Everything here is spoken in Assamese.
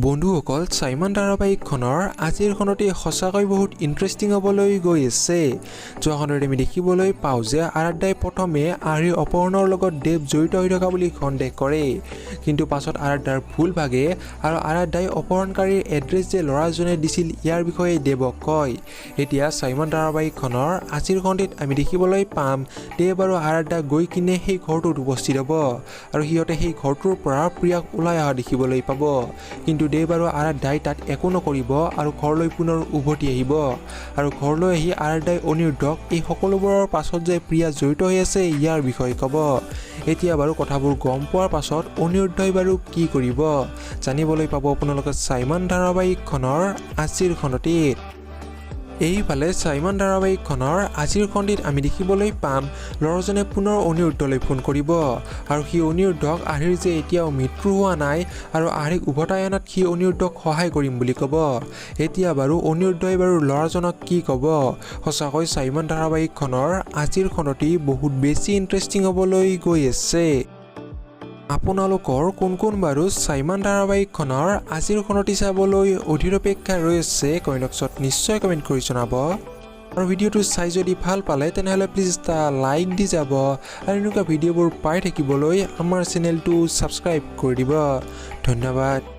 বন্ধুসকল, চাইমন ধাৰাবাহিকখনৰ আজিৰ খণ্ডটি সঁচাকৈ বহুত ইণ্টাৰেষ্টিং হ'বলৈ গৈ আছে। যোৱা খণ্ডত আমি দেখিবলৈ পাওঁ যে আৰাধ্যাই প্ৰথমে আৰ্হিৰ অপহৰণৰ লগত দেৱ জড়িত হৈ থকা বুলি সন্দেহ কৰে। কিন্তু পাছত আৰাধ্যাৰ ভুল ভাগে আৰু আৰাধ্যাই অপহৰণকাৰীৰ এড্ৰেছ যে ল'ৰাজনে দিছিল, ইয়াৰ বিষয়ে দেৱক কয়। এতিয়া চাইমন ধাৰাবাহিকখনৰ আজিৰ খণ্ডটিত আমি দেখিবলৈ পাম, দেৱ আৰু আৰাধ্যা গৈ কিনে সেই ঘৰটোত উপস্থিত হ'ব আৰু সিহঁতে সেই ঘৰটোৰ পৰা প্ৰিয়াক ওলাই অহা দেখিবলৈ পাব। কিন্তু দেৱ আৰু আৰাধ্যাই তাত একো নকৰিব আৰু ঘৰলৈ পুনৰ উভতি আহিব। আৰু ঘৰলৈ আহি আৰাধ্যাই অনিৰুদ্ধক এই সকলোবোৰৰ পাছত যে প্ৰিয়া জড়িত হৈ আছে, ইয়াৰ বিষয়ে ক'ব। এতিয়া বাৰু কথাবোৰ গম পোৱাৰ পাছত অনিৰুদ্ধই বাৰু কি কৰিব, জানিবলৈ পাব আপোনালোকে চাইমন ধাৰাবাহিকখনৰ আজিৰ খণ্ডটিত। এইফালে চাইমন ধাৰাবাহিকখনৰ আজিৰ খণ্ডিত আমি দেখিবলৈ পাম, ল'ৰাজনে পুনৰ অনিৰুদ্ধলৈ ফোন কৰিব আৰু সি অনিৰুদ্ধক আৰ্হিৰ যে এতিয়াও মৃত্যু হোৱা নাই আৰু আৰ্হিক উভতাই অনাত সি অনিৰুদ্ধক সহায় কৰিম বুলি ক'ব। এতিয়া বাৰু অনিৰুদ্ধই বাৰু ল'ৰাজনক কি ক'ব? সঁচাকৈ চাইমন ধাৰাবাহিকখনৰ আজিৰ খণ্ডটি বহুত বেছি ইণ্টাৰেষ্টিং হ'বলৈ গৈ আছে। আপোনালোকৰ কোন কোন বাৰু চাইমন ধাৰাবাহিকখনৰ আজিৰ খণ্ডটি চাবলৈ অধীৰ অপেক্ষা ৰৈ আছে, কমেণ্ট বক্সত নিশ্চয় কমেণ্ট কৰি জনাব। আৰু ভিডিঅ'টো চাই যদি ভাল পালে, তেনেহ'লে প্লিজ এটা লাইক দি যাব আৰু এনেকুৱা ভিডিঅ'বোৰ পাই থাকিবলৈ আমাৰ চেনেলটো ছাবস্ক্ৰাইব কৰি দিব। ধন্যবাদ।